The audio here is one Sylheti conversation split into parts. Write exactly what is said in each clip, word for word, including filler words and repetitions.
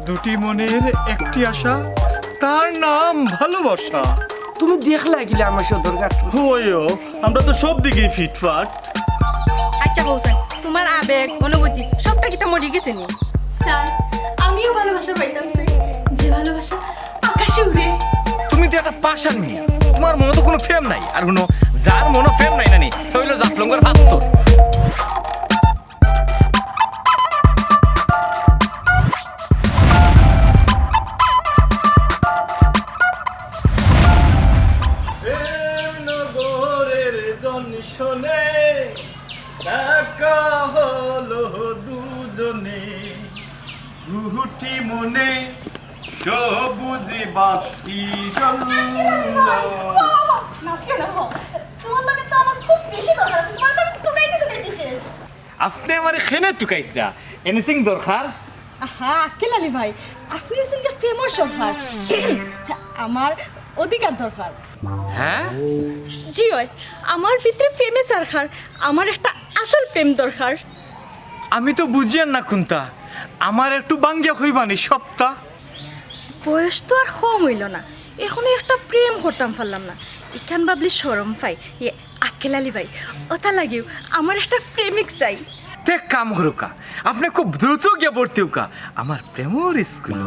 দুটি মনের একটি আশা, তার নাম ভালোবাসা। তুমি দেখলা কিলা আমার সদরঘাট? ওইও, আমরা তো সব দিকেই ফিটফাট। আচ্ছা কও ছাইন, তুমার আবেগ, অনুভূতি সবটা কিতা মরি গেছে নি? স্যার, আমিও ভালোবাসা পাইতাম চাই, যে ভালোবাসা আকাশে উড়ে। তুমি তো একটা পাষাণ মিয়া, তুমার মনো তো কুনু প্রেম নাই। আর হুনো, যার মনো প্রেম নাই না নি, হে অইলো জাফলংর ফাত্তর। প্রেম নগরের জংশনে দেখা হলো দুজনে, দুটি মনে সবুজ বাতি জ্বললো। নাচিও না, হো। তোমার লগে তো আমার খুব বেশি দরকার আছে, তোমার তো টুকাইতে টুকাইতে শেষ। আপনে আমারে কেনে তুকাইতরা? Anything দরকার? আহা, আক্কেল আলী ভাই, আপনে অইছইন গিয়া প্রেমর সর্দার। আমার অধিকার দরকার। হ্যাঁ? জি অয়, আমার ভিতরে প্রেমে সরকার, আমার একটা আসল প্রেম দরকার। আমি তো বুঝিয়ার না কুন্তা, আমারে একটু ভাঙ্গিয়া কইবা নি সবটা? বয়স তো আর কম অইলো না, এখনো একটা প্রেম করতাম পারলাম না, ইখান ভাবলে শরম পাই। ইয়ে, আক্কেল আলী ভাই, অতার লাগিউ আমার একটা প্রেমিক চাই। তে এক কাম করুক্কা, আপনে খুব দ্রুত গিয়া ভর্তি অউক্কা আমার প্রেমর স্কুলো।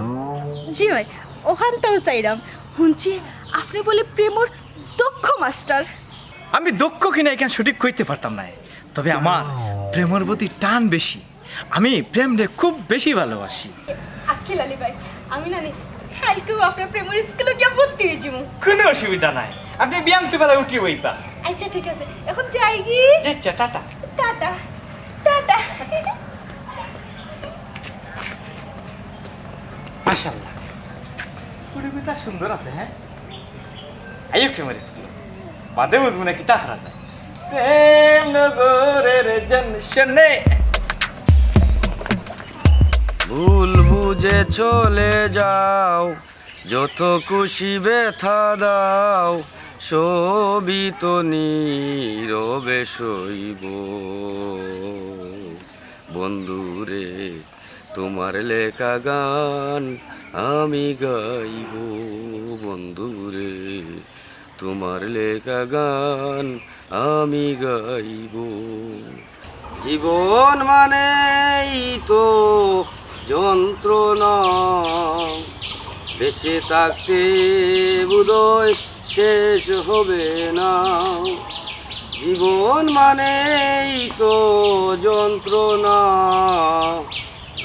জি অয়, অখানতাউ চাইরাম। হুনছি আপনে বুলে প্রেমর দক্ষ মাস্টার। আমি দক্ষ কিনা ইখান সঠিক কইতে পারতাম নায়, তবে আমার প্রেমর প্রতি টান বেশি। আমি প্রেমরে খুব বেশি ভালোবাসি। আক্কেল আলী ভাই, আমি নানি কাইলকেউ আপনার প্রেমর স্কুলো গিয়া ভর্তি অইযিমু। কুনু অসুবিধা নাই, আপনে বিয়ান্ত বেলা উঠি বইবা। আচ্ছা, ঠিক আছে, এখন যাইগি? জি, আচ্ছা, টাটা। টাটা। টাটা। মাশাআল্লাহ, কুড়ি কুড়িটা সুন্দর আছে, হ্যাঁ? আইও প্রেমর স্কুলো। বাদে বুঝমু না কিতা হারা যায়। প্রেম নগরের জংশনে। ভুল বুঝে চলে যাও, যত খুশি ব্যথা দাও, সবই তো নীরবে সইব। বন্ধুরে, তোমার লেখা গান আমি গাইব, বন্ধুরে, তোমার লেখা গান আমি গাইব। জীবন মানেই তো যন্ত্রণা, বেঁচে থাকতে বোধহয় শেষ হবে না। জীবন মানেই তো যন্ত্রণা,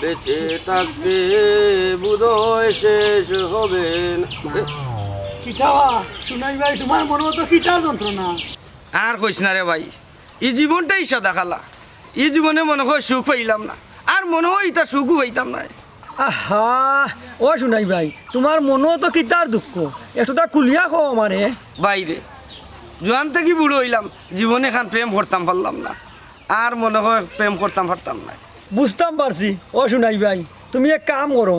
বেঁচে থাকতে বোধহয় শেষ হবে না। কিতা বা, সুনাই ভাই, তোমার মনো তো কিতা যন্ত্রণা? আর কইস না রে ভাই, ই জীবনটাই সাদা কালা। ই জীবনে মনো অয় সুখ পাইলাম না, আর মনো অয় ইতা সুখও পাইতাম নায়। আহা, ও সুনাই ভাই, তোমার মনো তো কিতার দুঃখ, একটুতা খুলিয়া কও আমারে। ভাইরে, জোয়ান থাকি বুড়া অইলাম, জীবনে এখান প্রেম করতাম পারলাম না, আর মনো অয় প্রেম করতাম পারতাম নায়। বুঝতাম পারছি, ও সুনাই ভাই, তুমি এক কাম করো,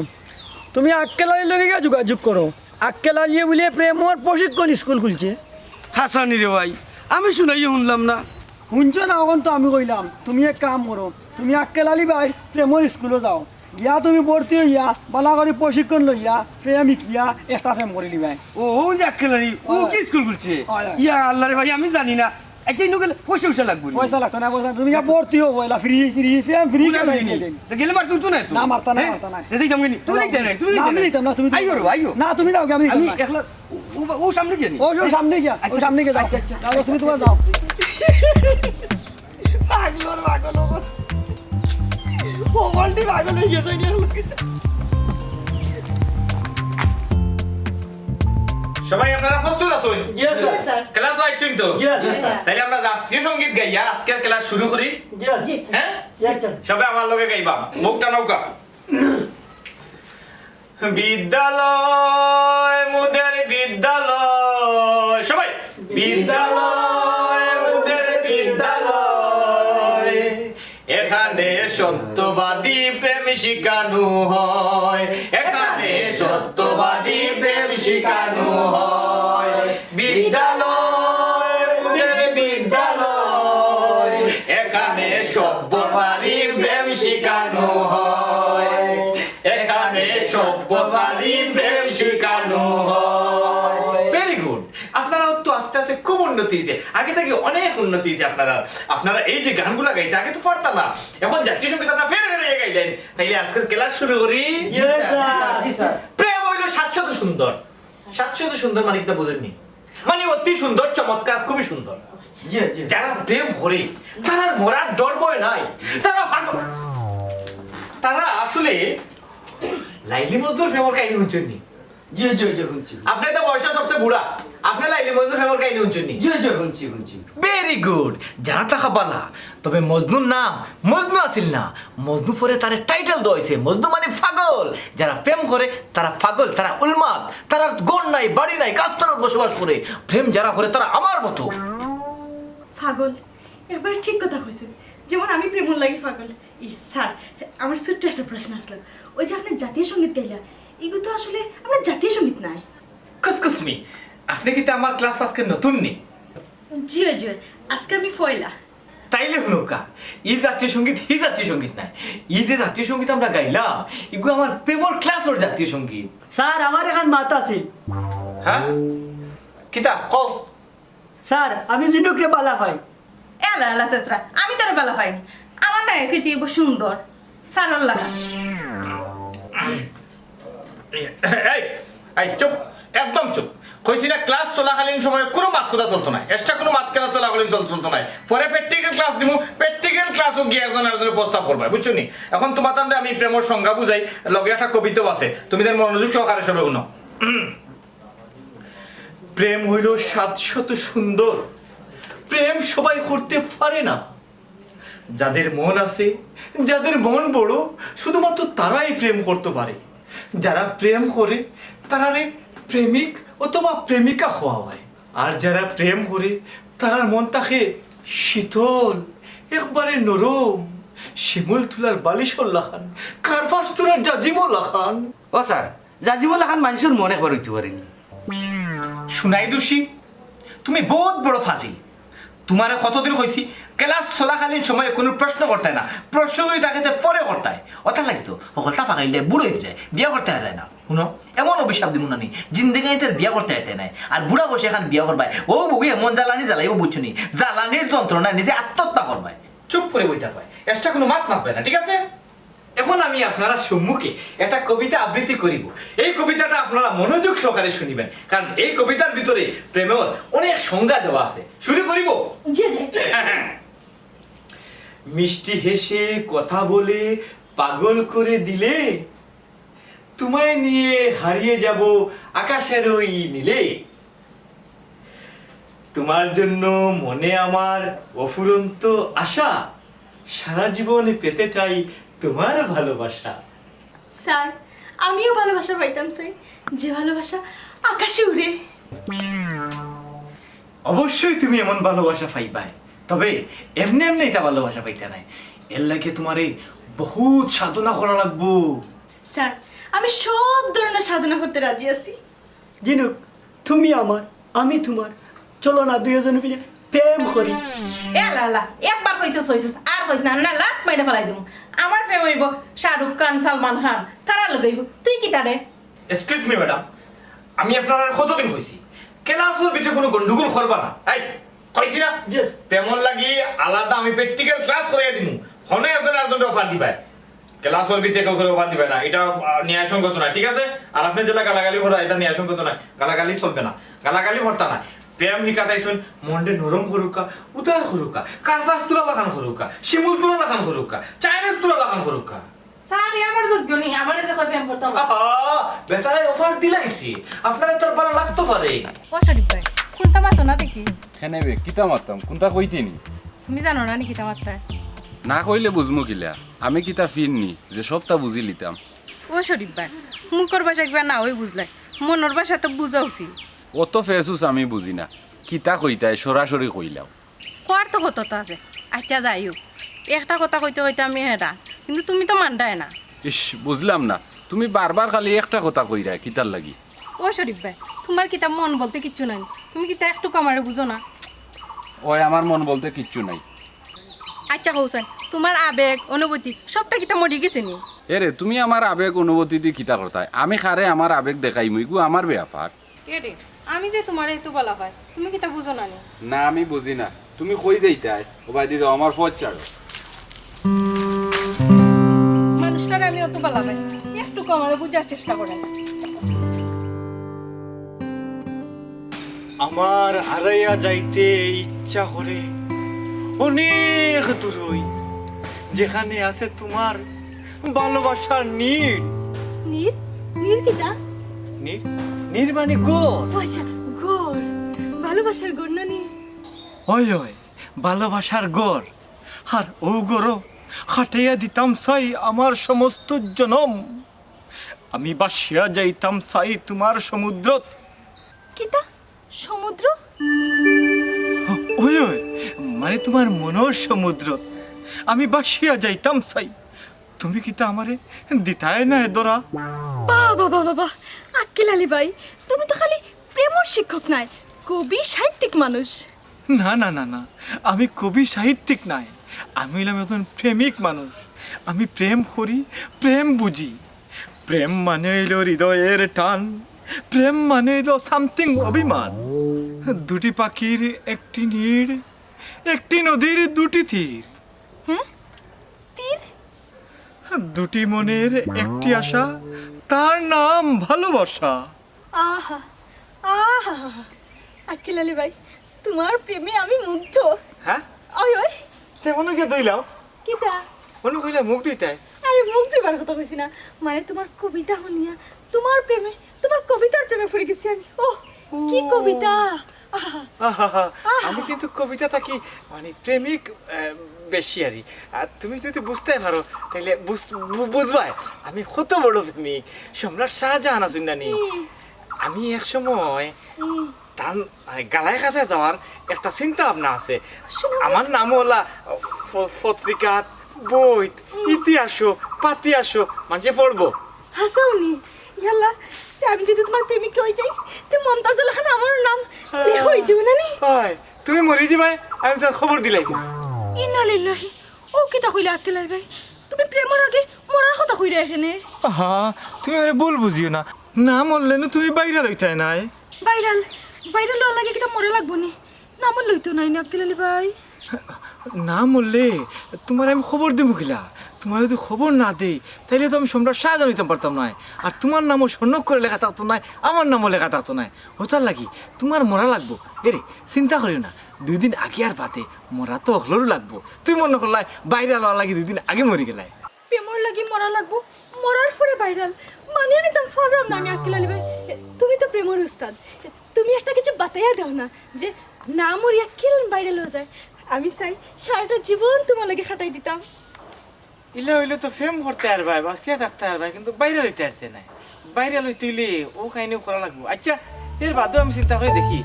তুমি আক্কেল আলীর লগে গিয়া যোগাযোগ করো। আক্কেল আলীয়ে বুলে প্রেমর প্রশিক্ষণ স্কুল খুলছে। হাছানি রে ভাই, আমি সুনাইয়ে হুনলাম না। হুনছো না, অখন তো আমি কইলাম, তুমি এক কাম করো, তুমি আক্কেল আলী ভাইর প্রেমর স্কুলো যাও, গিয়া তুমি ভর্তি অইয়া বালা করি প্রশিক্ষণ লইয়া প্রেম হিকিয়া একটা প্রেম করিলিবায়। ও, অউ যে আক্কেল আলী, অউ কি স্কুল খুলছে? অয়, অয়। ইয়া আল্লাহ রে ভাই, আমি জানি না। আচ্ছা, ইনো গেলে পয়সা উসা লাগবো নি? পয়সা লাগতো না, পয়সা, তুমি গিয়া ভর্তি অও পয়লা, ফ্রি, ফ্রি, প্রেম ফ্রি। তা গেলে মারতো তো না তো? না, মারতা না, হ্যাঁ? মারতা না। তে যাইতাম কেনে? তুমি না, যাইতাই না, তুমি না, আমি যাইতাই না। যাইতাম না, তুমি যাও। আইও রে, আইও। না, তুমি যাও, আমি আমি যাইতাম না। একলা, ও, ও, ও সামনে গিয়া নি? ও, ও সামনে গিয়া, ও আচ্ছা। সামনে গিয়া যাও। আচ্ছা, আচ্ছা। যাও, তুমি তোমার যাও। পাগলর পাগল, ও বলটি পাগল অই গেছে নি। সবাই আপনারা প্রস্তুত আছইন? জি, স্যার। জি, স্যার। ক্লাস আইছইন তো? জি, স্যার। তাইলে আমরা জাতীয় সঙ্গীত গাইয়া আজকের ক্লাস শুরু করি। জি, জি। হ্যাঁ? জি, স্যার। সবাই আমার লগে গাইবা। মুখটা নৌকা। বিদ্যালয়, মোদের বিদ্যালয়। সবাই। বিদ্যালয়, মোদের বিদ্যালয়। এখানে সত্যবাদী প্রেম শিখানো হয়। এখানে শিখানো হয়। বিদ্যালয়, মোদের বিদ্যালয়, এখানে সভ্যতারই প্রেম শিখানো হয়। এখানে সভ্যতারই প্রেম শিখানো হয়। Very good. আপনারার তো আস্তে আস্তে খুব উন্নতি অইছে, আগে থাকি অনেক উন্নতি অইছে। আপনারা, আপনারা এই যে গানগুলা গাইতা, আগে তো পারতা না, এখন জাতীয় সঙ্গীত আপনারা ফের ফের গাইলেন। তাইলে আজকের ক্লাস শুরু করি। জি স্যার, জি স্যার। প্রেম অইলো সাতশত সুন্দর। সাতশত সুন্দর মানে কিতা বুঝেননি? মানে অতি সুন্দর, চমৎকার, খুবই সুন্দর। জি, জি। যারা প্রেম করে, তারার মরার ডর ভয় নাই। তারা পাগল। তারা আসলে লাইলি মজনুর প্রেমর কাহিনী হুনছইননি? জি, জি, জি, হুনছি। আপনে তো বয়সে সবচেয়ে বুড়া। আপনে লাইলি মজনুর প্রেমর কাহিনী হুনছইননি? জি, জি, হুনছি, হুনছি। Very good. যারা থাকা বালা। তবে মজনুর নাম মজনু আছিল না। মজনু পরে তারে টাইটেল দেওয়া অইছে। মজনু মানে পাগল। যারা প্রেম করে, তারা পাগল, তারা উন্মাদ, তারার ঘর নাই, বাড়ি নাই, গাছতলাত বসবাস করে। প্রেম যারা করে, তারা আমার মতো। পাগল, একবারে ঠিক কথা কইছইন। যেমন আমি প্রেমর লাগি পাগল। ই, স্যার, আমার ছোট্ট একটা প্রশ্ন আছিল। ওই যে আপনে জাতীয় সঙ্গীত গাইলা, ইগু তো আসলে আমরা জাতীয় সঙ্গীত নায়। এক্সকিউজ মি, আপনে কিতা আমার ক্লাস আজকে নতুন নি? জি অয়, জি অয়, আজকে আমি পয়লা। তাইলে হুনউক্কা, ই জাতীয় সঙ্গীত, হি জাতীয় সঙ্গীত নায়। ই যে জাতীয় সঙ্গীত আমরা গাইলাম, ইগু আমার প্রেমর ক্লাসর জাতীয় সঙ্গীত। স্যার, আমার এখান মাত আছিল। হ্যাঁ? কিতা? কও। স্যার, আমি জিনুকরে বালা পাই। এলা, এলা, ছেছরা, আমি তোরে বালা পাইনি। আমার নায়ক অইতে অইবো সুন্দর। স্যার, আল্লাহ। এই, এই, চুপ, একদম চুপ। কইছি না, ক্লাস চলাকালীন সময়ে কোনো মাত কথা চলতো না, এক্সট্রা কোনো মাত ক্লাস চলাকালীন চল-, চলতো না। পরে প্র্যাকটিক্যাল ক্লাস দিমু, প্র্যাকটিক্যাল ক্লাসও গিয়া একজন আরেকজনরে প্রস্তাব করবায়, বুঝছো নি? এখন তুমাতানরে আমি প্রেমর সংজ্ঞা বুঝাই, লগে একটা কবিতাও আছে, তুমি তার মনোযোগ সহকারে সবে হুনো। প্রেম হইল সাতশত সুন্দর, প্রেম সবাই করতে পারে না। যাদের মন আছে, যাদের মন বড়, শুধুমাত্র তারাই প্রেম করতে পারে। যারা প্রেম করে, তারারে প্রেমিক অথবা প্রেমিকা হওয়া হয়। আর যারা প্রেম করে, তারার মন থাকে শীতল, একবারে নরম, শিমুল তুলার বালিশর লাখান, কার্পাস তুলার জাজিমো লাখান। ও স্যার, জাজিমো লাখান মানষর মন একবার হইতে পারেনি। সুনাই দুষী, তুমি বহুত বড় ফাজিল। তুমারে কতদিন কইছি, ক্লাস চলাকালীন সময়ে কোনো প্রশ্ন করতায় না, প্রশ্ন যদি থাকে তে পরে করতায়। অতার লাগি তো হকলতা ফাকাইলে বুড়া অইযায়, বিয়া করতে পারে না। হুনো, এমন অভিশাপ দিমু না নি, জিন্দেগানিত আর বিয়া করতে পারতে নায়। আর বুড়া বয়সে এখান বিয়া করবায়, ও বউয়ে এমন জ্বালানি জ্বালাইবো, বুঝছো নি? জ্বালানির যন্ত্রণায় নিজে আত্মহত্যা করবায়। চুপ করে বই থাকবায়, এক্সট্রা কোনো মাত মাতবায় না, ঠিক আছে? এখন আমি আপনারার সম্মুখে একটা কবিতা আবৃত্তি করিব। এই কবিতাটা আপনারা মনোযোগ সহকারে শুনিবেন, কারণ এই কবিতার ভিতরে প্রেমর অনেক সংজ্ঞা দেওয়া আছে। শুরু করিব? জি, জি। মিষ্টি হেসে কথা বলে পাগল করে দিলে, তোমায় নিয়ে হারিয়ে যাব আকাশের ওই নীলে। তোমার জন্য মনে আমার অফুরন্ত আশা, সারা জীবন পেতে চাই তোমার ভালোবাসা। স্যার, আমিও ভালোবাসা পাইতাম চাই, যে ভালোবাসা আকাশে উড়ে। অবশ্যই তুমি এমন ভালোবাসা পাইবায়, তবে এমনে এমনে ইতা ভালোবাসা পাইতায় নায়। এর লাগি তুমারে বহুত সাধনা করা লাগবো। স্যার, আমি সব ধরনের সাধনা করতে রাজি আছি। জিনুক, তুমি আমার, আমি তুমার। চলো না দুইজন মিলে প্রেম করি। এ আল্লাহ, আল্লাহ, একবার কইছস, কইছস, আর কইস না, না লাত মাইরা ফালাই দিমু। আমার প্রেম অইবো শাহরুখ খান, সালমান খান, তারার লগে অইবো। তুই কিতা রে? এক্সকিউজ মি ম্যাডাম, আমি আপনারারে কতদিন কইছি, ক্লাসর ভিতরে কোনো গন্ডগোল করবা না। এই, কইছি না? Yes। প্রেমর লাগি আলাদা আমি প্র্যাকটিক্যাল ক্লাস করাইয়া দিমু। হনে একজন আরেকজনরে অফার দিবায়। ক্লাসর ভিতরে কেউ কেউরে অফার দিবায় না। ইটা, আহ, ন্যায়সঙ্গত নায়, ঠিক আছে? আর আপনে যেলা গালাগালি করা, ইটা ন্যায়সঙ্গত নায়। গালাগালি চলবে না। গালাগালি করতা না। প্রেম হিকাত আইছইন, মনরে নরম করউক্কা, উদার করউক্কা, কার্পাস তুলা লাখান করউক্কা, শিমুল তুলা লাখান করউক্কা, চাইনিজ তুলা লাখান করউক্কা। স্যার, ই আমার যোগ্য নি, আমারে যে কয় প্রেম করতাম। আহা, বেচারায় অফার দিলাইছে, আপনারে তার ভালা লাগতো পারে। ও শরীফ ভাই, কুন্তা মাতো না দেখি। কেনে বে, কিতা মাততাম? কুন্তা কইতে নি? তুমি জানো না নি কিতা মাততায়? না কইলে বুঝমু কিলা? আমি কিতা ফির নি যে সবতা বুঝিলিতাম? ও শরীফ ভাই, মুখর ভাষা কিবা না অই বুঝলায়, মনর ভাষা তো বুঝা উচিত। অত ফেসুস আমি বুঝি না, কিতা কইতায় সরাসরি কইলাও। কওয়ার তো কততা আছে। আইচ্ছা, যাই হউক, একটা কথা কইতে কইতে আমি হেরান, কিন্তু তুমি তো মানরায় না। ইস, বুঝলাম না, তুমি বারবার খালি একটা কথা কইরায়, কিতার লাগি? ও শরীফ ভাই, তুমার কিতা মন বলতে কিচ্ছু নাই? তুমি কিতা একটুকু আমারে বুঝো না? ওই, আমার মন বলতে কিচ্ছু নাই। আচ্ছা কও চাইন, তুমার আবেগ, অনুভূতি সবটা কিতা মরি গেছে নি? এরে, তুমি আমার আবেগ অনুভূতি দি কিতা করতায়? আমি কারে আমার আবেগ দেখাইমু, ইগু আমার ব্যাপার। এরে, আমি যে তুমারে এত বালা পাই, তুমি কিতা বুঝো না নি? না, আমি বুঝি না। তুমি কই যাইতায়? ও বায়দি যাও, আমার পথ ছাড়ো। মানুষটারে আমি অত বালা পাই, একটুকু আমারে বুঝার চেষ্টা করে না। আমার হারাইয়া যাইতে ইচ্ছা করে অনেক দূরই, যেখানে আছে তুমার ভালোবাসার নীর। নীর? নীর কিতা? নীর? নীর মানে ঘর। ও আচ্ছা, ঘর। ভালোবাসার ঘর না নি? অয়, অয়, ভালোবাসার ঘর। আর অউ ঘরো কাটাইয়া দিতাম চাই আমার সমস্ত জনম। আমি ভাসিয়া যাইতাম চাই তুমার সমুদ্রত। কিতা? সমুদ্র? অয়, অয়, মানে তুমার মনর সমুদ্রত আমি ভাসিয়া যাইতাম চাই। তুমি কিতা আমারে দিতায় নায় ধরা? বাহ, বাহ, বাহ, বাহ, বাহ। আক্কেল আলী ভাই, তুমি তো খালি প্রেমর শিক্ষক নায়, কবি সাহিত্যিক মানুষ। না, না, না, না, আমি কবি সাহিত্যিক নায়, আমি অইলাম একজন প্রেমিক মানুষ। আমি প্রেম করি, প্রেম বুঝি। প্রেম মানে অইলো হৃদয়ের টান, প্রেম মানে অইলো something অভিমান। দুটি পাখির একটি নীড়, একটি নদীর দুটি তীর। হ্যাঁ? তীর? দুটি মনের একটি আশা, তার নাম ভালোবাসা। আহা, আহা, আক্কেল আলী ভাই, তুমার প্রেমে আমি মুগ্ধ। হ্যাঁ? অয়, অয়। তে অনো গিয়া ধইলাও। কিতা? অনো কইলা মুখ ধইতায়। আরে, মুখ ধইবার কথা কইছি না, মানে তুমার কবিতা হুনিয়া, তুমার প্রেমে, তুমার কবিতার প্রেমে পড়ি গেছি আমি। ওহ, কি ও। কবিতা! আহা। আহা, আহা। আমি কিন্তু কবিতা থাকি, মানে, প্রেমিক, আহ, বেশি আরি। আর তুমি যদি বুঝতায় পারো, তাইলে বুঝ-, বু-, বুঝবায় আমি কত বড় প্রেমিক। সম্রাট শাহজাহান আছইন না নি? হুম। আমি এক সময় হুম। তান, মানে, গালায় কাছে যাওয়ার একটা চিন্তা ভাবনা আছে। শুনো। আমার নাম অলা ফ-, পত্রিকাত, বইত, হুম। ইতিহাসো, পাতিহাসো, মানষে পড়বো। হাছাউ নি? ইয়াল্লা, তে আমি যদি তুমার প্রেমিকা অই যাই, তে মমতাজ আলী খান আমার নাম হ্যাঁ। লেখা অই যাইবো না নি? অয়, তুমি মরি দিবায়, আমি তুমার খবর দিলাইমু। ইন্না লিল্লাহি, অউ কিতা কইলা আক্কেল আলী ভাই? তুমি প্রেমর আগে মরার কথা কইরায় কেনে? আহা, তুমি আমারে ভুল বুঝিও না। না মরলে নু তুমি ভাইরাল অইতায় নায়। ভাইরাল? ভাইরাল অওয়ার লাগি কিতা মরা লাগবো নি? না মরলে অইতো নায় নি আক্কেল আলী ভাই? না মরলে তুমারে আমি খবর দিমু কিলা? তুমারে যদি খবর না দেই, তাইলে তো আমি সম্রাট শাহজাহান অইতাম পারতাম নায়। আর তুমার নামও স্বর্ণাক্ষরে লেখা থাকতো নায়, আমার নামও লেখা থাকতো নায়। অতার লাগি তুমার মরা লাগবো। এরে, চিন্তা করিও না, দুই দিন আগে আর বাদে মরা তো হকলরউ লাগবো। তুমি মনো করলায় ভাইরাল অওয়ার লাগি দুই দিন আগে মরি গেলায়। প্রেমর লাগি মরা লাগবো, মরার পরে ভাইরাল। মানিয়া নিতাম পাররাম না আমি আক্কেল আলী ভাই। তুমি তো প্রেমর উস্তাদ, তুমি একটা কিছু বাতাইয়া দেও না যে না মরিয়া কিলা ভাইরাল অওয়া যায়। আমি চাই সারাটা জীবন তুমার লগে কাটাই দিতাম। ইলা অইলে তো প্রেম করতে পারবায়, বাঁচিয়া থাকতে পারবায়, কিন্তু ভাইরাল অইতে পারতে নায়। ভাইরাল অইতে অইলে অউ কাহিনীও করা লাগবো। আচ্ছা, এর বাদেও আমি চিন্তা করি দেখি।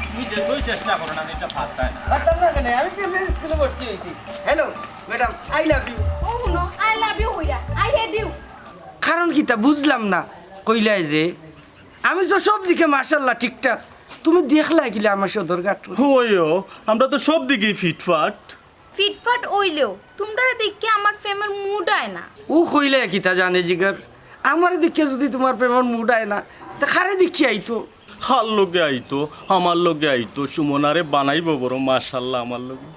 তুমি যতই চেষ্টা করো না, এটা পারতায় না। পারতাম না কেনে? আমি প্রাইমারি স্কুলো ভর্তি অইছি। Hello, madam, I love you। ও হুনো, I love you কইরা, I hate you। কারণ কিতা বুঝলাম না, কইলায় যে আমি তো সব দিকে মাশাআল্লাহ ঠিকঠাক, তুমি দেখলায় কিলা আমার সদরঘাট? অয়, আমরা তো সব দিকেই ফিটফাট। ফিটফাট অইলেও তুমরারে দেখিয়া আমার প্রেমর মুড আয় না। ও কইলায় কিতা জানে জিগার, আমারে দেখিয়া যদি তুমার প্রেমর মুড আয় না, তে কারে দেখিয়া আইতো? কার লগে আইতো? আমার লগে আইতো। সুমনারে বানাইবো বড়, মাশাআল্লাহ, আমার লগে।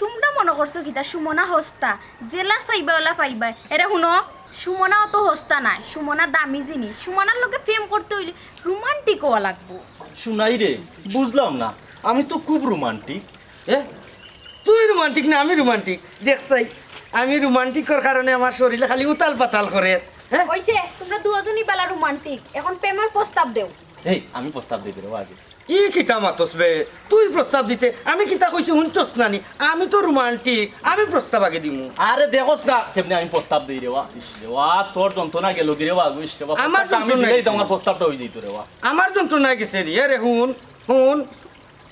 তুমরা মনো করছো কিতা সুমনা হস্তা? যেলা চাইবা অলা পাইবায়। এরে হুনো, সুমনা অত হস্তা নায়, সুমনা দামি জিনিস। সুমনার লগে প্রেম করতে অইলে রোমান্টিক অওয়া লাগবো। সুনাই রে, বুঝলাম না, আমি তো খুব রোমান্টিক। এ? তুই রোমান্টিক না আমি রোমান্টিক? দেখছাই, আমি রোমান্টিকর কারণে আমার শরীরে খালি উতাল পাতাল করের। হ্যাঁ? অইছে, তুমরা দুইওজনই বালা রোমান্টিক। এখন প্রেমর প্রস্তাব দেও। এই, আমি প্রস্তাব দেই রে বা আগে। ই কিতা মাতস বে? তুই প্রস্তাব দিতে? আমি কিতা কইছি হুনছস না নি? আমি তো রোমান্টিক, আমি প্রস্তাব আগে দিমু। আরে দেখোস না কেমনে আমি প্রস্তাব দেই রে বা। ইস রে বা, তোর যন্ত্রণা গেল কি রে বা, ইস রে বা, আমার প্রস্তাবটা আমি যন্ত্রণা দিলেই তো গেছে। আমার প্রস্তাবটা অই যাইতো রে বা। আমার যন্ত্রণা গেছে রে। এ রে হুন, হুন।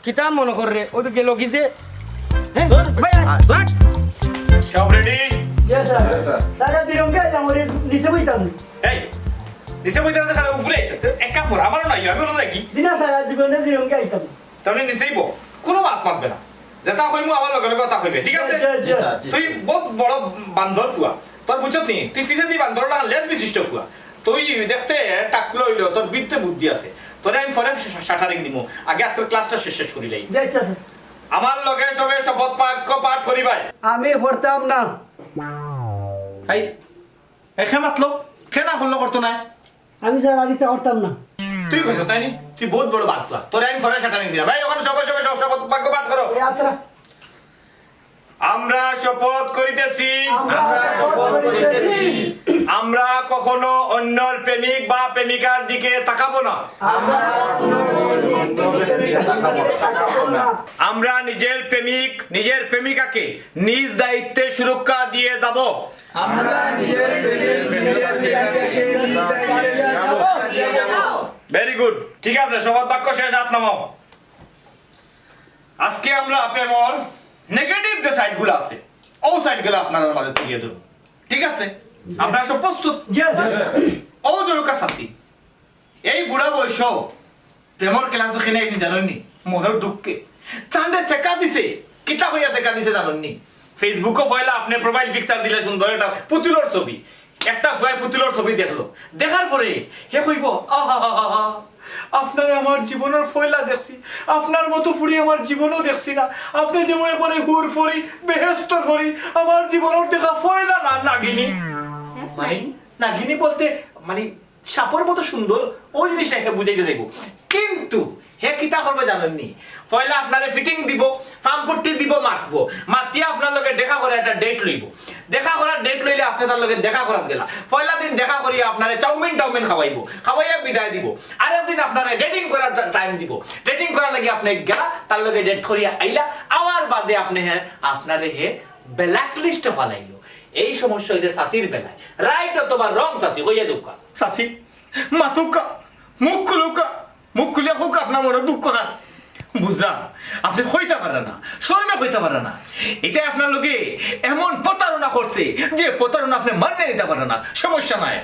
কিতা মনো কর রে, ওই তো গেল কি যে? হ্যাঁ? ভাই, আয়, আয়। সব ready? Yes, sir. Yes, sir. Sir, আর বিরঙ্গে আইলাম, ওরে নিচে বইতাম। এই, নিচে বইতে না, খালি উপরে আইতে। তো এক কাম কর, আমারও নাই, আমি অনো যাই কি? জি না, স্যার, আর জীবনে বিরঙ্গে আইতাম। তাহলে নিচেই বো, কোনো মাত মাতবে না। যেটা কইমু আমার লগে লগে কথা কইবে, ঠিক আছে? জি, জি, জি। জি, স্যার, জি। তুই বহুত বড় বান্দর ফুয়া। তোর বুঝছত নি? তুই ফিজেদি বান্দর না, লেজ বিশিষ্ট ফুয়া। তুই দেখতে টাকলো অইলো, তোর বিদ্যে বুদ্ধি আছে। তোরে আমি পরে শা-, শাটারিং দিমু। আগে আজকের ক্লাসটা শেষ, শেষ করি লাই। জি, আচ্ছা, স্যার। আমার লগে সবে শপথ বাক্য পাঠ করিবায়। আমি পড়তাম না। এই, এ, কে মাতলো? কে না করলো, করতো না? আমি স্যার আর ইতা করতাম না। তুই কইছ তাই নি? তুই বহুত বড় বাটপার। তোরে আমি পরে শাটারিং দিলাম। এই, ওখানে সবাই, সবাই, সব শপথ বাক্য পাঠ করো। এই আত্রা। আমরা শপথ করিতেছি। আমরা শপথ করিতেছি। আমরা কখনো অন্যর প্রেমিক বা প্রেমিকার দিকে তাকাবো না। আমরা কখনো অন্যর প্রেমিক বা প্রেমিকার দিকে তাকাবো না। আমরা নিজের প্রেমিক, নিজের প্রেমিকাকে নিজ দায়িত্বে সুরক্ষা দিয়ে যাব। আমরা নিজের প্রেমিক, নিজের প্রেমিকাকে নিজ দায়িত্বে সুরক্ষা দিয়ে যাব। Very good। ঠিক আছে, শপথ বাক্য শেষ, হাত নামাও। আজকে আমরা প্রেমর নেগেটিভ যে সাইডগুলো আছে, ও সাইডগুলো আপনারার মাঝে তুলিয়া ধরবো। ঠিক আছে? আপনারা সব প্রস্তুত? Yes, sir। ও দরকার চাচি, এই বুড়া বয়স প্রেমর ক্লাস ওখানে একদিন জানেননি, মনের দুঃখে তান্ডে সেকা দিছে। কিতা কইয়া সেকা দিছে জানেননি? ফেসবুকও পয়লা আপনি প্রোফাইল পিকচার দিলে সুন্দর একটা পুতুলর ছবি, একটা ফুয়ায় পুতুলর ছবি দেখলো, দেখার পরে হে কইব, "আহা, আপনারে আমার জীবনের পয়লা দেখছি, আপনার মতো ফুড়ি আমার জীবনও দেখছি না, আপনি যেমন একবারে হুর ফরি, বেহেস্তর ফরি, আমার জীবনের দেখা পয়লা না নাগিনী।" মানে, নাগিনী বলতে মানে সাপর মতো সুন্দর, ওই জিনিসটা হে বুঝাইতে যাইব। কিন্তু হে কিতা করবে জানেননি? পয়লা আপনারে ফিটিং দিব, পাম্পটি দিব, মাতবো, মাতিয়া আপনার লগে দেখা করে একটা ডেট লইব। দেখা করার ডেট লইলে আপনি তার লগে দেখা করাত গেলা। পয়লা দিন দেখা করিয়া আপনারে চাউমিন টাউমিন খাওয়াইব, খাওয়াইয়া বিদায় দিব। আরেক দিন আপনারে ডেটিং করার টাইম দিব। ডেটিং করার লাগি আপনি গেলা, তার লগে ডেট করিয়া আইলা, আওয়ার বাদে আপনি হে, আপনারে হে ব্ল্যাক লিস্টে ফালাইল। এই সমস্যা হইতে চাচির বেলায়। রাইট অথবা রং চাচি, কইয়া দেউক্কা। চাচি, মাতুক্কা, মুখ খুলুক্কা, মুখ খুলিয়া কউক্কা আপনার মনের দুঃখ খান। বুঝলাম, আপনি কইতা পাররা না, শরমে কইতা পাররা না। ইতায় আপনার লগে এমন প্রতারণা করছে যে প্রতারণা আপনি মানিয়া নিতা পাররা না। সমস্যা নাই,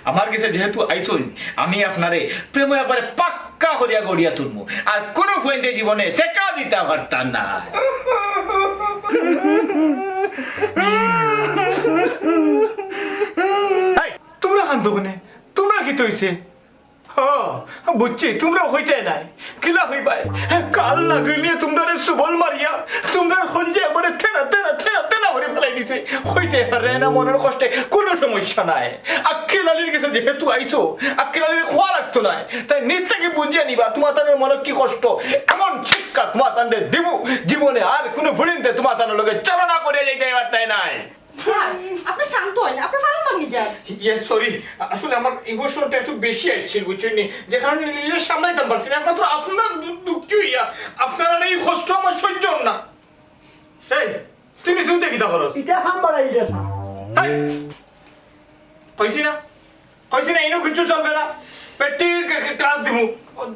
আমার গেছে যেহেতু আইছইন, আমি আপনারে প্রেমো একবারে পাক্কা করিয়া গড়িয়া তুলমু। আর কোনো ফুয়াইন্তে জীবনে সেকা দিতা পারতা না। এই, তুমরা কান্দো কেনে? তুমরার কিতা অইছে? হ, বুঝছি, তুমরা কইতায় নায়। কিলা কইবায়? কাল লাগাইলে তুমরারে সুবল মারিয়া, তুমরার কইলজা একবারে তেনা, তেনা, তেনা, তেনা করি ফালাই দিছে। কইতায় পাররায় না মনের কষ্টে, কোনো সমস্যা নাই। আক্কেল আলীর গেছে যেহেতু আইছো, আক্কেল আলীরে কওয়া লাগতো নায়। তাই নিজ থাকি বুঝিয়া নিবা, তুমাতানর মনো কি কষ্ট। এমন শিক্ষা তুমাতানরে দিমু, জীবনে আর কোনো ফুড়িন্তে তুমাতানর লগে চলনা করিয়া যাইতায় পারতায় নায়। স্যার, আপনি শান্ত হইন, আপনার ফালন ভাঙি যান। ইয়েস, সরি, আসলে আমার ইমোশনটা একটু বেশি আইছিল, বুঝছইন নি? যে কারণে নিজেরে সামলাইতাম পারছি না। একমাত্র আপনার দু-, দুঃখী হইয়া, আপনার আর এই কষ্ট আমার সহ্য অর না। এই, তুই নিচে উঠে কিতা করস? ইটা কাম বাড়াই দিলে, স্যার। এই, কইছি না? কইছি না, ইনো কিচ্ছু চলবে না। প্র্যাকটিক্যাল ক্লাস দিমু।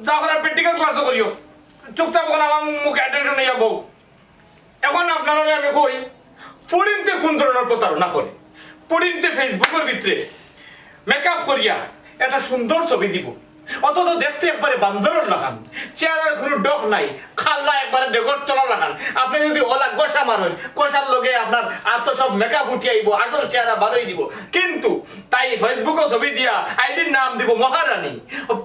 যা করার প্র্যাকটিক্যাল ক্লাসও করিও। চুপচাপ করে আমার মুখে অ্যাটেনশন হইয়া বউ। এখন আপনারারে আমি কই, ফুড়িন্তে কোন ধরনের প্রতারণা করে? ফুড়িন্তে Facebook-র ভিতরে মেকআপ করিয়া একটা সুন্দর ছবি দিব, অথচ দেখতে একবারে বান্দরর লাখান, চেহারার কোনো ডক নাই, কালা একবারে ডেগর তলা লাখান। আপনি যদি ওলা গোসা মারেন, গোসার লগে আপনার আর তো সব মেকআপ উঠি আইব, আসল চেহারা বারই দিব। কিন্তু তাই Facebook-ও ছবি দিয়া আইডির নাম দিব মহারানী,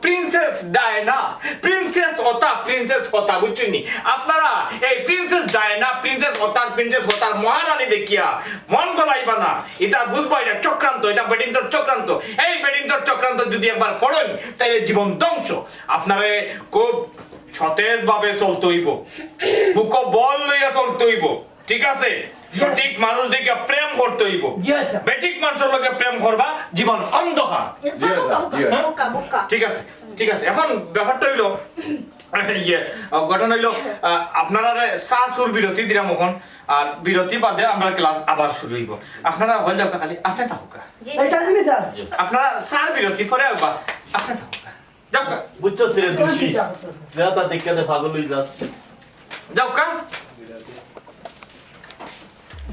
প্রিন্সেস ডায়না, প্রিন্সেস অতা, প্রিন্সেস অতা, বুঝছইন নি? আপনারা এই প্রিন্সেস ডায়না, প্রিন্সেস অতার, প্রিন্সেস অতার মহারানী দেখিয়া মন গলাইবা না। ইটা বুঝবা, ইটা চক্রান্ত, ইটা বেটিন্তর চক্রান্ত। এই বেটিন্তর চক্রান্ত যদি একবার পড়েন, তাইলে জীবন ধ্বংস। আপনারে খুব সতেজ ভাবে চলতে হইব, বুকো বল লইয়া চলতে হইব, ঠিক আছে? সঠিক মানুষ দেখে প্রেম করতে হইব। বেঠিক মানুষের লগে প্রেম করবা, জীবন অন্ধকার। স্যার, বোকা, বোকা, বোকা, বোকা। ঠিক আছে, ঠিক আছে। এখন ব্যাপারটা হইলো, ইয়ে, ঘটনা হইলো, আহ, আপনারা চা চুর বিরতি দিলাম এখন, আর বিরতি বাদে আমরা ক্লাস আবার শুরু হইব। আপনারা হল যাও খালি, আপনি থাকুকা। জি, জি, স্যার। আপনারা চা বিরতি পরে আবার, আপনি থাকুকা। যাও কা। বুঝছো রে দুষি? যা তা দেখতে দে, পাগল হয়ে যাস। যাও কা।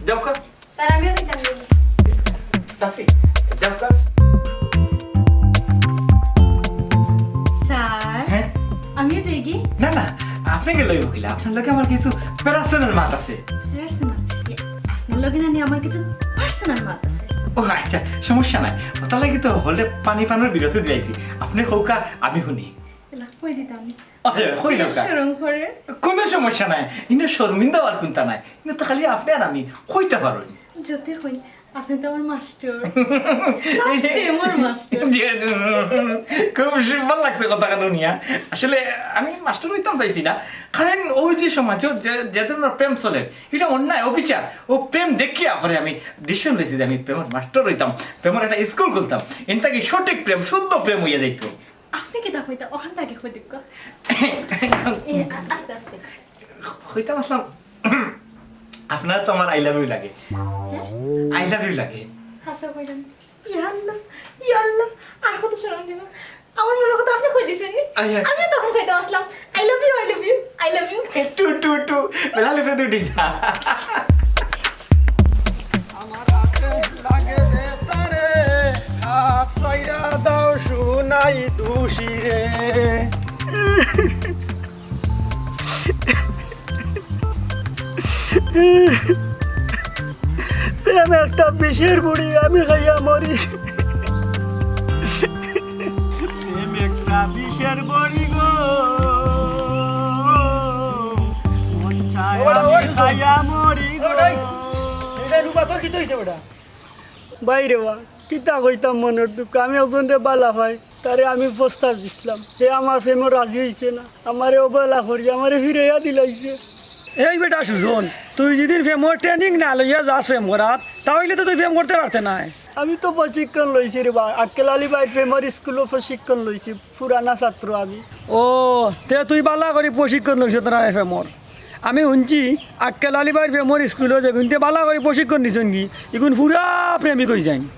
যাও কা। স্যার, আমিও যাইতাম। চাচি, যাও কা। স্যার, হ্যাঁ? আমিও যাই কি? না না, আপনি গেলে হইব কিলা? আপনার লগে আমার কিছু পার্সোনাল মাত আছে। পার্সোনাল? আপনার লগে না নি আমার কিছু পার্সোনাল মাত আছে। ও আচ্ছা, সমস্যা নাই। ওটার লাগি তো হলে পানি পানোর বিরতি দিলাইছি। আপনি কউকা, আমি শুনি। এলা কই দিতাম আমি? আরে, কই দরকার? শরম করে। কোনো সমস্যা নাই। ইনো শর্মিন্দা আর কোনটা নাই। ইনো তো খালি আপনি আর আমি কইতে পারুন। যদি কই, আপনি তো আমার মাস্টার। প্রেমর মাস্টার। জি, খুব সুন্দর লাগছে কথা কেন নিয়া। আসলে আমি মাস্টার হইতাম চাইছি না, কারণ ওই যে সমাজে যে যে ধরনের প্রেম চলে, এটা অন্যায়, অবিচার। ও প্রেম দেখিয়া পরে আমি ডিসিশন লইছি যে আমি প্রেমর মাস্টার হইতাম, প্রেমর একটা স্কুল খুলতাম। এনটা কি সঠিক প্রেম, শুদ্ধ প্রেম হইয়া যাইতো। আপনি কিতা কইতা? ওখান থেকে কই দিক। এ, আ- আস্তে আস্তে। কইতাম আসলাম, আপনারা তো আমার আই লাভ ইউ লাগে, আই লাভ ইউ লাগে। হাসা কইলাম, ইয়া আল্লাহ, ইয়া আল্লাহ, আর কত শরম দিব। আমার মনে কথা আপনি কই দিছেন নি? আই, আই। আমি তখন কইতাম আসলাম, I love you, I love you, I love you. টু টু টু, বেলা লিপে দুটি যা। আমার হাতে লাগে বেতারে, হাত ছাইড়া দাও সোনাই দুষি রে। প্রেম একটা বিষের বুড়ি, আমি খাইয়া মরি। প্রেম একটা বিষের বড়ি গো, মন চায় আমি খাইয়া মরি গো। ভাই রে বা, কিতা কইতাম মনের দুঃখ, আমি একজনরে বালা পাই, তারে আমি প্রস্তাব দিছলাম, হে আমার প্রেমো রাজি হইছে না, আমারে অবহেলা করি, আমারে ফিরাইয়া দিলাইছে। এই বেটা সুজন, তুই যদি প্রেমর ট্রেনিং না লইয়া যাস প্রেম করাত, তাইলে তো তুই প্রেম করতে পারতে নায়। আমি তো প্রশিক্ষণ লইছি রে বা, আক্কেল আলী ভাইর প্রেমর স্কুলো প্রশিক্ষণ লইছি, পুরানা ছাত্র আমি। ও, তে তুই বালা করি প্রশিক্ষণ লইছস তোর প্রেমর। আমি হুনছি আক্কেল আলী ভাইর প্রেমর স্কুলো যেগুনতে বালা করি প্রশিক্ষণ নিছইন গি, ইগুন পুরা প্রেমিক হই যাইন।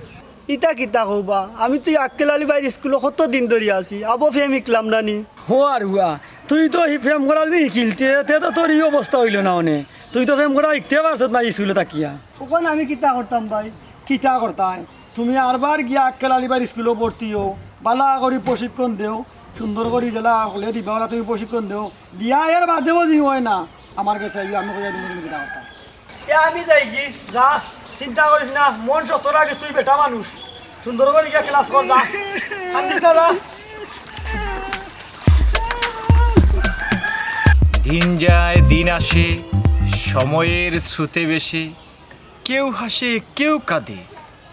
ইতা কিতা কও বা, আমি তো আক্কেল আলী ভাইর স্কুলো কত দিন ধরি আছি, আবো প্রেম হিকলাম না নি। হো আর হুয়া, তুই তো হি প্রেম করা যদি হিকিলতে, তে তো তোর ই অবস্থা হইল না অনে। তুই তো প্রেম করা হিকতে পারছত না স্কুলো থাকিয়া। অখন আমি কিতা করতাম ভাই? কিতা করতায়? তুমি আরবার গিয়া আক্কেল আলী ভাইর স্কুলো ভর্তি হও, বালা করি প্রশিক্ষণ দেও, সুন্দর করি যেলা হকলে দিবা ওলা তুমি প্রশিক্ষণ দেও। দিয়া এর বাদেও যদি হয় না, আমার গেছে আইও, আমি কইয়া দিমু তুমি কিতা করতায়। এ আমি যাই কি? যা, চিন্তা করিস না, মন শক্ত রাখিস, তুই বেটা মানুষ। সুন্দর করি গিয়া ক্লাস কর, যা। কান্দিস না, যা। দিন যায় দিন আসে, সময়ের স্রোতে বেশে, কেউ হাসে কেউ কাঁদে,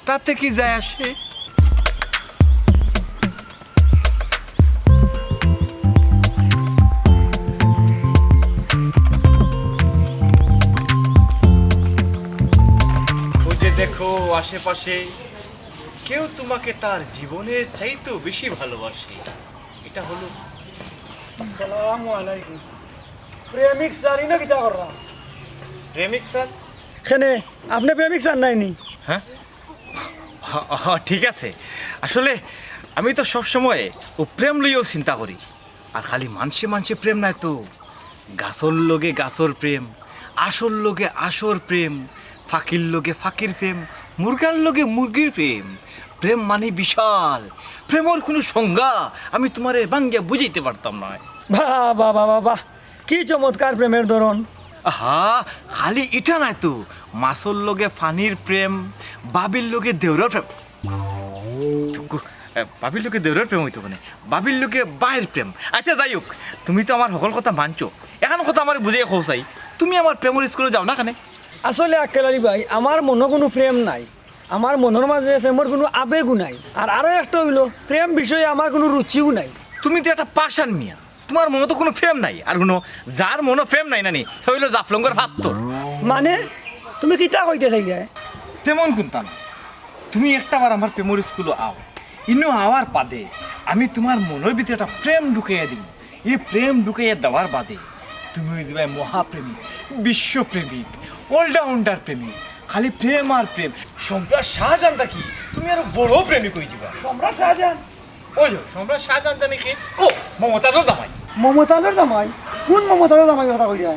তাতে কি যায় আসে? খুঁজে দেখো আশেপাশে, কেউ তোমাকে তার জীবনের চাইতেও বেশি ভালোবাসে। এটা হলো। আসসালামু আলাইকুম। প্রেমিক স্যার, ইনো কিতা কররা? প্রেমিক স্যার? কেনে, আপনে প্রেমিক স্যার নায়নি? হ্যাঁ, হ- হ- ঠিক আছে। আসলে আমি তো সব সময় ও প্রেম লইয়াউ চিন্তা করি। আর খালি মানষে মানষে প্রেম নায় তো, গাছর লগে গাছর প্রেম, আশর লগে আশর প্রেম, ফাকির লগে ফাকির প্রেম, মুরগার লগে মুরগির প্রেম। প্রেম মানে বিশাল। প্রেমর কুনু সংজ্ঞা আমি তুমারে ভাঙ্গিয়া বুঝাইতে পারতাম নায়। বাহ, বাহ, বাহ, বাহ, বাহ। কি চমৎকার প্রেমের ধরন। আহা, খালি ইটা নায় তো, মাছর লগে ফানির প্রেম, বাবির লগে দেওরর প্রেম। তুকু, এ, বাবির লগে দেওরর প্রেম অইতো কেনে? বাবির লগে বাইর প্রেম। আচ্ছা, যাই হোক, তুমি তো আমার হকল কথা মানছো। এখান কথা আমারে বুঝাইয়া কও চাই, তুমি আমার প্রেমর স্কুলো যাও না কেনে? আসলে আক্কেল আলী ভাই, আমার মনো কুনু প্রেম নাই। আমার মনর মাঝে প্রেমর কুনু আবেগও নাই। আর আরো একটা অইলো, প্রেম বিষয়ে আমার কুনু রুচিও নাই। তুমি তো একটা পাষাণ মিয়া, তুমার মনো তো কুনু প্রেম নাই। আর হুনো, যার মনো প্রেম নাই না নি, হে অইলো জাফলংগর ফাত্তর। মানে? তুমি কিতা কইতে চাইরায়? তেমন কুন্তা না। তুমি একটাবার আমার প্রেমর স্কুলো আও। ইনো আওয়ার বাদে আমি তুমার মনর ভিতরে একটা প্রেম ঢুকাইয়া দিমু। ই প্রেম ঢুকাইয়া দেওয়ার বাদে তুমি অইযিবায় মহাপ্রেমিক, বিশ্বপ্রেমিক, all-rounder প্রেমিক। খালি প্রেম আর প্রেম। সম্রাট শাহজাহান থাকি তুমি আরো বড় প্রেমিক অইযিবা। সম্রাট শাহজাহান? ওই, ওই, সম্রাট শাহজাহান জানি কি? ও, মমতাজর জামাই। মমতাজর জামাই? কুন মমতাজর জামাই কথা কইরা?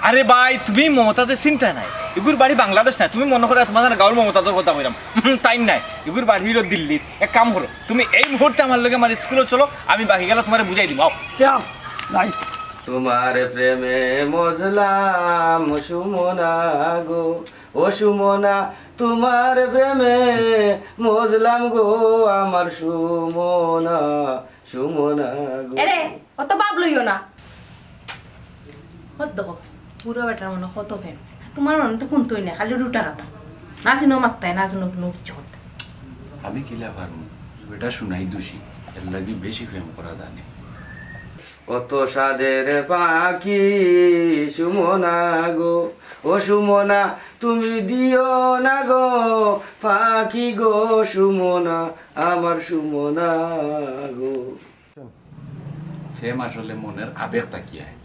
আরে ভাই, তুমি মমতাজরে চিনতায় নায়। ইগুর বাড়ি বাংলাদেশ নায়। তুমি মনো করো তুমার গাঁওর মমতাজর কথা কইরাম। হুম, তাই নায়। ইগুর বাড়ি অইলো দিল্লিত। এক কাম করো, তুমি এই মুহূর্তে আমার লগে আমার স্কুলো চলো, আমি বাকি গেলা তুমারে বুঝাই দিমু। আও। তে আও, যাই। তোমার প্রেমে মজলাম সুমনা গো, ও সুমনা, তোমার প্রেমে মজলাম গো, আমার সুমনা, সুমনা গো। এরে, অত ভাব লইও না। কত দেখো, বুড়া বেটার মনো কত প্রেম। তুমার মনো তো কুন্তাউ নাই, খালি রুটা কাটা। না চিনো মাততায়, না চিনো কুনু কিচ্ছু করতায়। আমি কিলা পারমু? বেটা শুনাই দোষী, এরলাগি বেশি প্রেম করা জানে। কত সাধের পাখি সুমনা গো, ও সুমনা, তুমি দিও না গো ফাকি গো সুমনা, আমার সুমনা গো। প্রেম আসলে মনর আবেগ থাকিয়া আয়,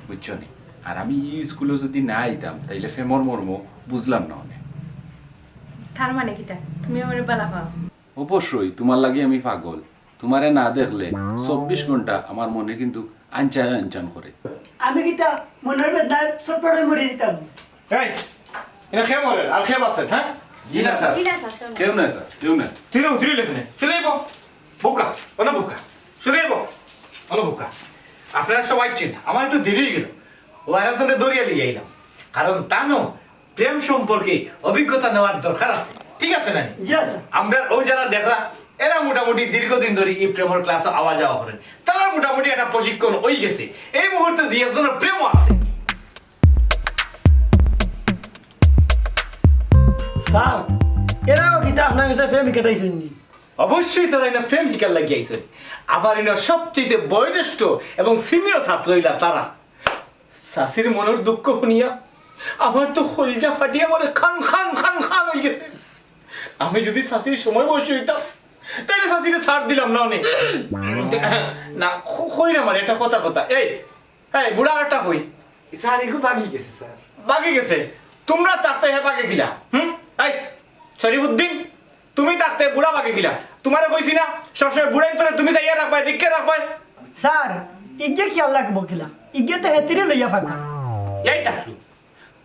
বুঝছো নি? আর আমি ই স্কুলো যুদি না আইতাম, তাইলে প্রেমর মর্ম বুঝলাম না অনে। তার মানে কিতা? তুমি আমারে বালা পাও? অবশ্যই, তুমার লাগি আমি পাগল। তুমারে না দেখলে চব্বিশ ঘন্টা আমার মনে কিন্তু আনচান আনচান করে। আমি কিতা মনর বেদনায় ছটফট অই মরি দিতাম? এই, ইনো কে মরে? আর কে বাঁচে, হ্যাঁ? জি না, স্যার। জি না, স্যার, কেউ না। কেউ না, স্যার, কেউ না। তুই না উতরি লেখনে। শুধু এই বো। বুকা, অনো বুকা। শুধু এই বো। অনো বুকা। আপনারা সবাই চিন, আমার একটু দেরি অই গেল। ও আর একজনকে দৌড়িয়ে নিয়ে আইলাম। কারণ তা নো, প্রেম সম্পর্কে অভিজ্ঞতা নেওয়ার দরকার আছে, ঠিক আছে না? জি, স্যার। আমরা ওই যারা দেখরা, এরা মোটামুটি দীর্ঘদিন ধরে এই প্রেমর ক্লাসে আওয়া যাওয়া করেন, তারা মোটামুটি একটা প্রশিক্ষণ হয়ে গেছে। এই মুহূর্তে দুই একজনের প্রেমও আছে। স্যার, এরাও কিতা আপনার কাছে প্রেম হিকাইতাইছইন নি? অবশ্যই তারা ইনো প্রেম হিকার লাগি আইছইন। আমার ইনো সবচেয়ে বয়োজ্যেষ্ঠ এবং সিনিয়র ছাত্র ইলা তারা। চাচির মনর দুঃখ হুনিয়া আমার তো কইলজা ফাটিয়া পড়ে খান খান খান খান অই গেছে। আমি যুদি চাচির সমবয়সী অইতাম, তাইলে চাচিরে ছাড় দিলাম না অনে। না, ক-, কইরাম আরে, এটা কথা কথা। এই, এই, বুড়া আরটা কই? স্যার, এগু বাগি গেছে, স্যার। বাগি গেছে? তুমরা থাকতে হে বাগে কিলা? হুম? এই, শরীফুদ্দিন, তুমি থাকতে বুড়া বাগে কিলা? তুমারে কইছি না, সবসময় বুড়াইন্তরে তুমি চাইয়া রাখবায়, দেখিয়া রাখবায়। স্যার, ইগে কিয়ার লাগবো কিলা? ইগে তো হেতিরে লইয়া ফাঁকা। এই টাকলু,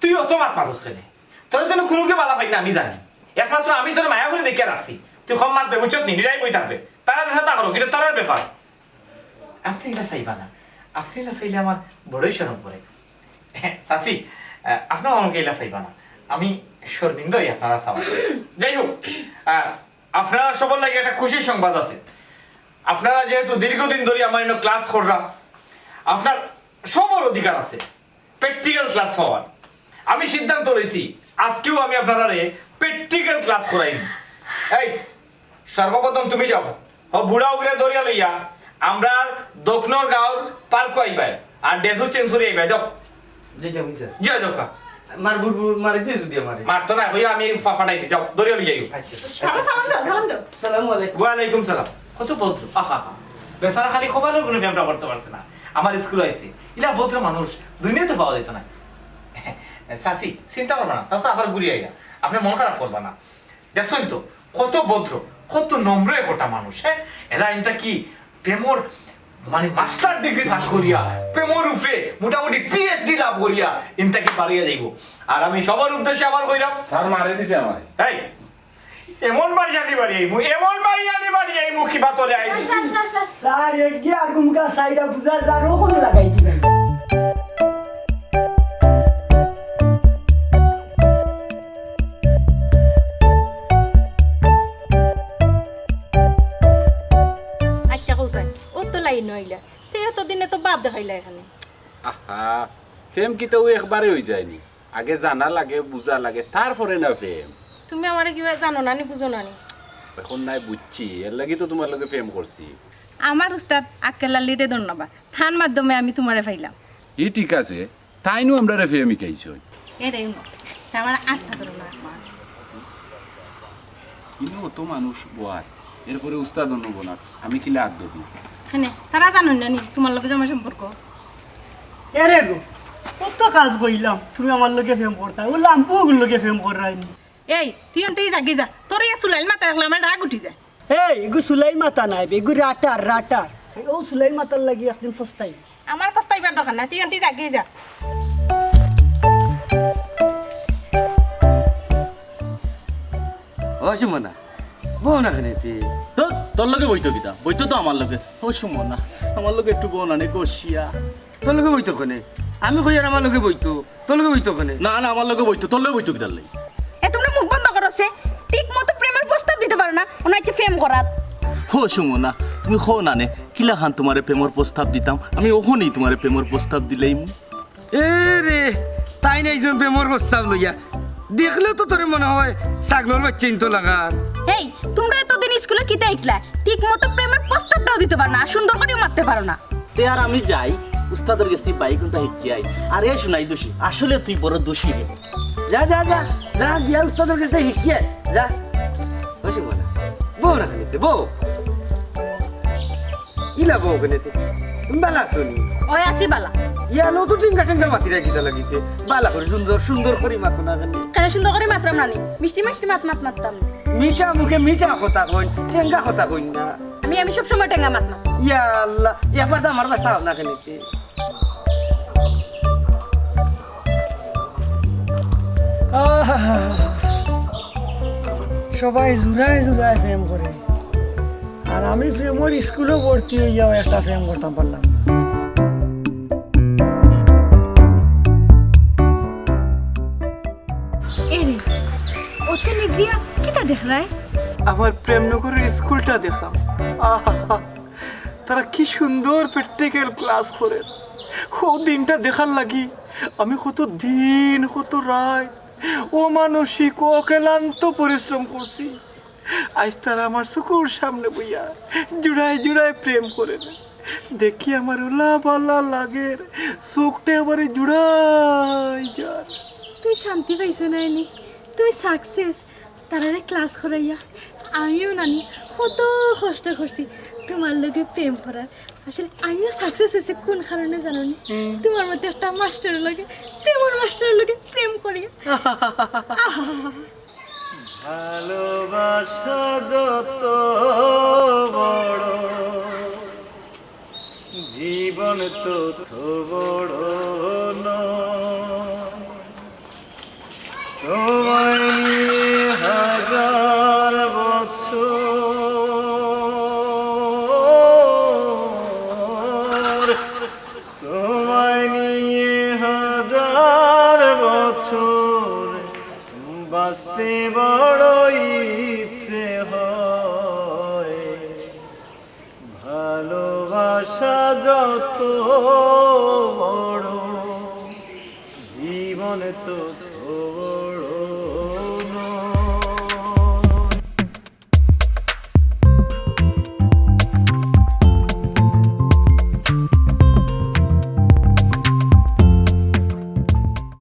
তুই অত মাত মাতস কেনে? তোরে যেন কুনুকে বালা পাইন না আমি জানি। একমাত্র আমি তোরে মায়া করি দেখিয়া রাখছি। তুই কম মাতবে, বুঝছত নি? নিরাই বই থাকবে। তারা যে সাথে করো, এটা তারার ব্যাপার। আপনে ইলা চাইবা না। আপনে ইলা চাইলে আমার বড়ই শরম করে। চাচি, আহ, আপনেও আমাকে ইলা চাইবা না। আমি শরমিন্দা অই আপনারা চাওয়া। যাই হোক, আহ, আপনারা সবার লাগি একটা খুশির সংবাদ আছে। আপনারা যেহেতু দীর্ঘদিন ধরে আমার ইনো ক্লাস কররা, আপনার সবার অধিকার আছে প্র্যাকটিক্যাল ক্লাস পাওয়ার। আমি সিদ্ধান্ত লইছি, আজকেও আমি আপনারারে প্র্যাকটিক্যাল ক্লাস করাইমু। এই, সর্বপ্রথম তুমি যাও, ও বুড়া উগরে ধরিয়া লইয়া আমরার দক্ষিণর গাঁওর পার্কো আইবায়, আর ড্রেসও চেঞ্জ করি আইবায়। যাও। জি, যাও, স্যার। জি, যাও কা। মার বুড় বুড় মারি দিয়ে যদি আমারে। মারতো না, ওই আমি ফা-, ফাটাইছি, যাও, ধরিয়া লইয়া আইও। আচ্ছা। সালাম, সালাম দাও, সালাম দাও। সালামু আলাইকুম। ওয়ালাইকুম সালাম। কত ভদ্র, আহা হা। বেচারা খালি কপালের গুণে প্রেমটা করতে পারছে না। আমার স্কুল আইছে, ইলা ভদ্র মানুষ দুনিয়াতে পাওয়া যেত না। চাচি, চিন্তা করবা না, চাচা আবার ঘুরি আইয়া। আপনে মন খারাপ করবা না। দেখছইন তো, কত ভদ্র, কত নম্র একটা মানুষ, হ্যাঁ? এরা ইনতা কি প্রেমর, মানে, মাস্টার ডিগ্রি পাস করিয়া, প্রেমর উপরে মোটামুটি পিএইচডি লাভ করিয়া, ইনতা কি পারিয়া যাইব। আর আমি সবার উদ্দেশ্যে আবার কইলাম, স্যার মারে দিছে আমারে। এই, এমন বাড়ি আনি বাড়ি আইমু, এমন বাড়ি আনি বাড়ি আইমু, কি বাতরে আইমু। Sir, sir, sir, sir. Sir, এগিয়ে আর গুমকা সাইডা বুঝা যার ওখানে লাগাই দিবেন। আচ্ছা, কও চাই, ও তো লাইন আইলা। তে এতদিনে তো বাপ দেখাইলা এখানে। আহা, প্রেম কিতা ও একবারে অই যায়নি? আগে জানা লাগে, বুঝা লাগে, তারপরে না প্রেম। তুমি আমারে কিবা জানো না নি, বুঝো না নি? এখন নায় বুঝছি, এর লাগি তো তুমার লগে প্রেম করছি। আমার উস্তাদ আক্কেল আলীরে ধন্যবাদ, তান মাধ্যমে আমি তুমারে পাইলাম। ই ঠিক আছে, তাইনও আমরারে প্রেম হিকাইছইন। এ রে, হুনো। আমার আটটা ধরো না। ইনো অত মানুষ বয়ার, এরপরে উস্তাদ অন্য বনার, আমি কিলা আত ধরি? কেনে, তারা জানইন না নি তুমার লগে যে আমার সম্পর্ক? এরে গো, কত কাজ কইলাম, তুমি আমার লগে প্রেম করতায়, ও লাম্পু ওগুর লগে প্রেম কররায়নি। এই, তুই অন্তে যা, গি যা, তোর ইয়া সুলাইল মাথা দেখলে আমার রাগ উঠি যায়। এই, এগু সুলাইল মাথা নায় বে, এগু রাটার, রাটার। ও সুলাইল মাথার লাগি একদিন ফস্তাই। আমার ফস্তাইবার দরকার নাই, তুই অন্তে যা, গি যা। ও সুমনা, বও না কেনে তে? তো, তোর লগে বইতো কিতা? বইতো তো আমার লগে। ও সুমনা, আমার লগে একটু বও না নে, কষিয়া। তোর লগে বইতো কেনে? আমি কইয়ার আমার লগে বইতো, তোর লগে বইতো কেনে? না, না, আমার লগে বইতো, তোর লগে বইতো কিতার লাগি? এ, তুমরা মুখ বন্ধ করো সে। ঠিক মতো প্রেমের প্রস্তাব দিতে পারো না, অনো আইছে প্রেম করাত। হো সুমনা, তুমি কও না নে, কিলাখান তুমারে প্রেমর প্রস্তাব দিতাম? আমি অখনই তুমারে প্রেমর প্রস্তাব দিলাইমু। এ রে, তাইন আইছইন প্রেমর প্রস্তাব লইয়া। দেখলেও তো তোরে মনে অয় ছাগলর বাইচ্চা ইনতো লাগার। এই, তুমরা এতদিন স্কুলে কিতা শিখলা? ঠিক মতো প্রেমর প্রস্তাবটাও দিতে পারো না, আর সুন্দর করিও মাততে পারো না। তে আর আমি যাই, উস্তাদর গেছ থাকি বাইকুন্তা শিখিয়া আই। আরে সুনাই দোষী, আসলে তুই বড় দোষী রে। যা, যা, যা, যা, গিয়া উস্তাদর গেছ থাকি শিখিয়া আয়, যা। ও সুমনা, বও না কেনে তে, বও। ইলা বও কেনে তে? তুমি বালা আছো নি? ওই আছি বালা। ইয়া, লো তো টিঙ্গা টিঙ্গা মাতিরায় কিতার লাগি তে? বালা করি সুন্দর, সুন্দর করি মাতো না কেনে? কেনে সুন্দর করি মাতরাম না নি? মিষ্টি মিষ্টি মাত মাত মাততাম। মিঠা মুখে মিঠা কথা কইন, টেঙ্গা কথা কইন না। আমি, আমি সব সময় টেঙ্গা মাত মাতি। ইয়া আল্লাহ, একবার তো আমার বাসাও না কেনে তে? আহা! সবাই জুড়ায় জুড়ায় প্রেম করে, আর আমি প্রেমর স্কুলো ভর্তি অইয়াও একটা প্রেম করতাম পারলাম না। এরে, অতে নিগরিয়া কিতা দেখরায়? আমার প্রেমনগরর স্কুলটা দেখরাম। আহা! তারা কি সুন্দর practical class করের। ও দিনটা দেখার লাগি আমি কত দিন, কত রাইত অমানসিক, অক্লান্ত পরিশ্রম করছি। আইজ তারা আমার চকুর সামনে বইয়া জুড়ায় জুড়ায় প্রেম করের। দেখি আমার ওলা বালা লাগের, চউখটা আমারে জুড়াই যার। তুই শান্তি পাইছো না নি? তুই success। তারারে class করাইয়া আমিও নানি কত কষ্ট করছি তুমার লগে প্রেম করার। আসলে আমিও success অইছি কোন কারণে জানো নি? হুম। তুমার মতো একটা মাস্টারর লগে, প্রেমর মাস্টারর লগে প্রেম করিয়া। ভালোবাসা যত বড়, জীবন তত বড় নয়। তোমায় নিয়ে হাজার বছর, তোমায় নিয়ে হাজার বছর বাঁচতে বড় ইচ্ছে হয়। ভালোবাসা যত বড়, জীবন তত